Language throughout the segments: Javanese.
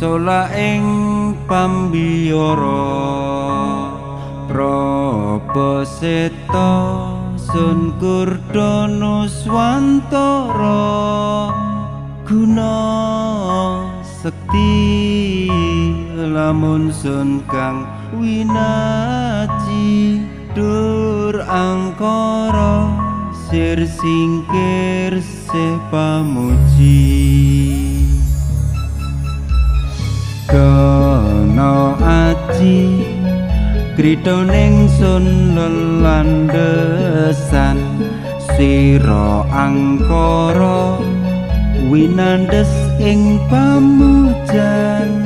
Sola ing pambiyara Prabaseta Sun Kurdo Nuswantara guna sekti lamun sun kang winaji dur angkara sir singkir sih pamuji. Kena aji krida ning sun lelandesan sira angkara winandes ing pamujan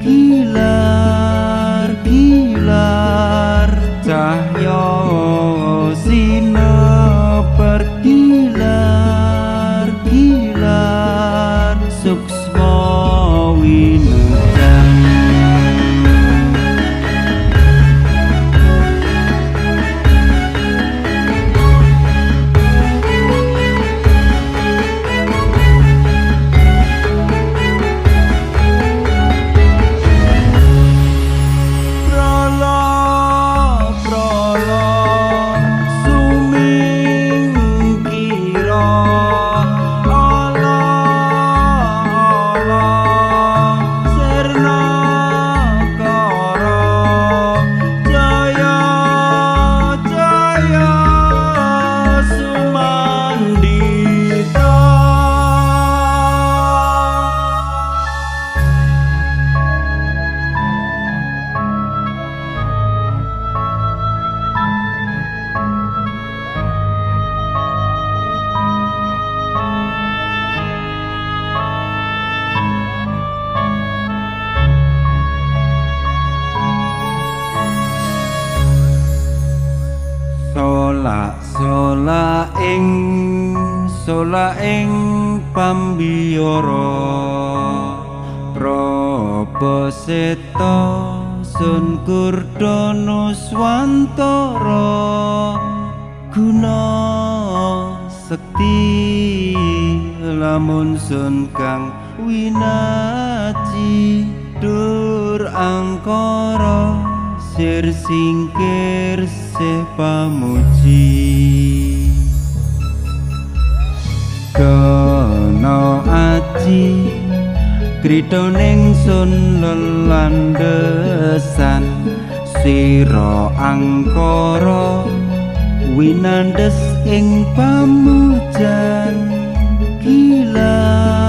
gilar gilar cahya sineper gilar gilar suksma winujan. Sola ing pambiyara Prabaseta Sun Kurdo Nuswantara guna sekti lamun sun kang winaji dur angkara sir singkir sih pamuji. Kena aji krida ning sun lelandesan sira angkara winandes ing pamujan gilar